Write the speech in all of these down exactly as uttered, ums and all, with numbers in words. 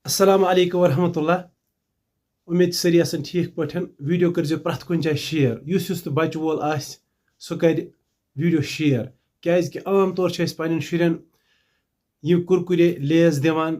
السلام علیکم ورحمۃ اللہ۔ امید چھِ سٲری آسان ٹھیٖک پٲٹھۍ۔ ویٖڈیو کٔرزیو پرٛٮ۪تھ کُنہِ جایہِ شیئر۔ یُس یُس تہِ بچہٕ وول آسہِ، سُہ کرِ ویٖڈیو شیئر، کیازِ کہِ عام طور چھِ أسۍ پننٮ۪ن شُرٮ۪ن یہِ کُرکُرے، لیز دِوان۔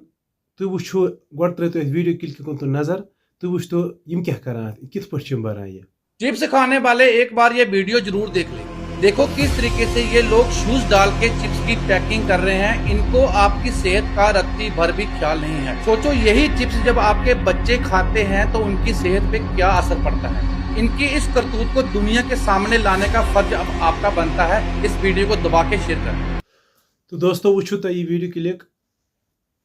تُہۍ وٕچھِو، گۄڈٕ ترٲیتو اَتھ ویٖڈیو کِلکہِ کُن تُہۍ نظر، تُہۍ وٕچھتو یِم کیٛاہ کران اَتھ، کِتھ پٲٹھۍ چھِ یِم بَران یہِ۔ चिप्स खाने वाले एक बार ये वीडियो जरूर देख लें। देखो किस तरीके से ये लोग शूज डाल के चिप्स की पैकिंग कर रहे हैं। इनको आपकी सेहत का रत्ती भर भी ख्याल नहीं है। सोचो, यही चिप्स जब आपके बच्चे खाते हैं तो उनकी सेहत पे क्या असर पड़ता है। इनकी इस करतूत को दुनिया के सामने लाने का फर्ज अब आपका बनता है। इस वीडियो को दबा के शेयर करें। تہٕ دوستو، وٕچھِو تۄہہِ یہِ ویٖڈیو کِلِک،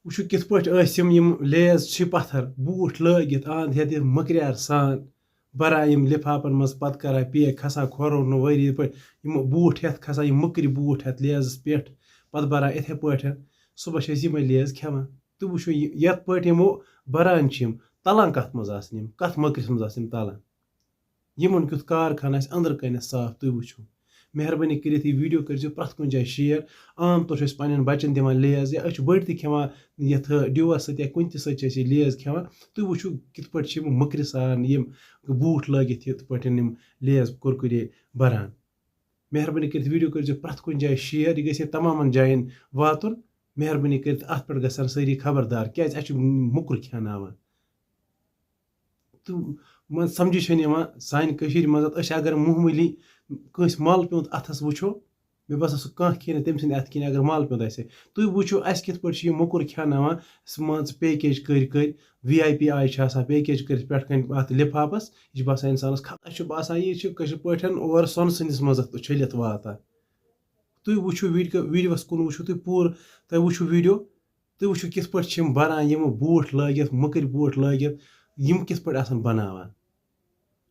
وٕچھِو کِتھ پٲٹھۍ ٲسۍ یِم، یِم لیز چھِ پَتھر، بوٗٹھ لٲگِتھ، آند ہٮ۪تھ یِتھ مٔکریار سان بَران یِم لِفافَن منٛز، پَتہٕ کَران پیک، کھَسان کھۄرو نہٕ ؤری یِتھ پٲٹھۍ یِم بوٗٹھ ہٮ۪تھ کھَسان، یِم مٔکرِ بوٗٹھ ہٮ۪تھ لیزَس پٮ۪ٹھ، پَتہٕ بَران یِتھَے پٲٹھۍ۔ صُبحَس چھِ أسۍ یِمَے لیز کھٮ۪وان۔ تُہۍ وٕچھِو یہِ، یَتھ پٲٹھۍ یِمو بَران چھِ یِم، تَلان کَتھ منٛز آسَن یِم، کَتھ مٔکرِس منٛز آسَن یِم تَلان؟ یِمَن کیُتھ کارخانہٕ آسہِ أنٛدرٕ کَنٮ۪تھ صاف، تُہۍ وٕچھِو۔ مہربٲنی کٔرِتھ یہِ ویٖڈیو کٔرۍزیو پرٛٮ۪تھ کُنہِ جایہِ شیئر۔ عام طور چھِ أسۍ پنٛنٮ۪ن بَچَن دِوان لیز، یا أسۍ چھِ بٔڑۍ تہِ کھٮ۪وان یَتھ ڈِوَس سۭتۍ یا کُنہِ تہِ سۭتۍ چھِ أسۍ یہِ لیز کھٮ۪وان۔ تُہۍ وٕچھِو کِتھ پٲٹھۍ چھِ یِم مٔکرِ سان یِم بوٗٹھ لٲگِتھ یِتھ پٲٹھۍ یِم لیز کُرکُرے بَران۔ مہربٲنی کٔرِتھ ویٖڈیو کٔرۍزیو پرٛٮ۪تھ کُنہِ جایہِ شیئر، یہِ گژھِ ہے تَمامَن جایَن واتُن۔ مہربٲنی کٔرِتھ اَتھ پٮ۪ٹھ گژھن سٲری خبردار، کیٛازِ اَسہِ چھُ موٚکُر کھیٛاناوان۔ تہٕ وۄنۍ سَمجھی چھَنہٕ یِوان سانہِ کٔشیٖرِ منٛز، أسۍ اگر معموٗلی کٲنٛسہِ مَل پیوٗنٛت اَتھَس وٕچھو، مےٚ باسان سُہ کانٛہہ کھیٚیہِ نہٕ تٔمۍ سٕنٛدِ اَتھٕ کِنۍ اگر مَل پیوٗنٛت آسہِ۔ تُہۍ وٕچھِو اَسہِ کِتھ پٲٹھۍ چھِ یہِ موٚکُر کھیٛاناوان، سُہ مان ژٕ پیکیج کٔرۍ کٔرۍ، وی آی پی آیہِ چھِ آسان پیکیج کٔرِتھ پٮ۪ٹھ کَنۍ اَتھ لِفافَس، یہِ چھِ باسان اِنسانَس خطا چھُ باسان، یہِ چھِ کٲشِر پٲٹھۍ اورٕ سۄنہٕ سٕنٛدِس منٛز چھٔلِتھ واتان۔ تُہۍ وٕچھِو ویٖڈیو، ویٖڈیوَس کُن وٕچھِو تُہۍ پوٗرٕ، تُہۍ وٕچھِو ویٖڈیو، تُہۍ وٕچھِو کِتھ پٲٹھۍ چھِ یِم بَران، یِم بوٗٹھ لٲگِتھ، مٔکٕرۍ بوٗٹھ لٲگِتھ، یِم کِتھ پٲٹھۍ آسَن بَناوان۔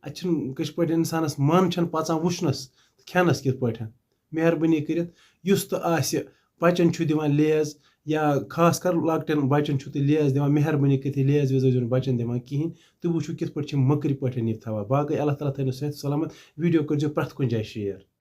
اَتہِ چھِنہٕ کٲشِر پٲٹھۍ اِنسانَس من چھَنہٕ پَژان وٕچھنَس تہٕ کھٮ۪نَس کِتھ پٲٹھۍ۔ مہربٲنی کٔرِتھ یُس تہٕ آسہِ، بَچَن چھُ دِوان لیز، یا خاص کر لۄکٹٮ۪ن بَچَن چھُ تُہۍ لیز دِوان، مہربٲنی کٔرِتھ یہِ لیز ویز ٲسۍزیو نہٕ بَچَن دِوان کِہیٖنۍ۔ تُہۍ وٕچھِو کِتھ پٲٹھۍ چھِ یِم مٔکٕرۍ پٲٹھۍ یہِ تھاوان۔ باقٕے اللہ تعالیٰ تھٲینو صحت سلامت۔ ویٖڈیو کٔرۍزیو پرٛٮ۪تھ کُنہِ جایہِ شیئر۔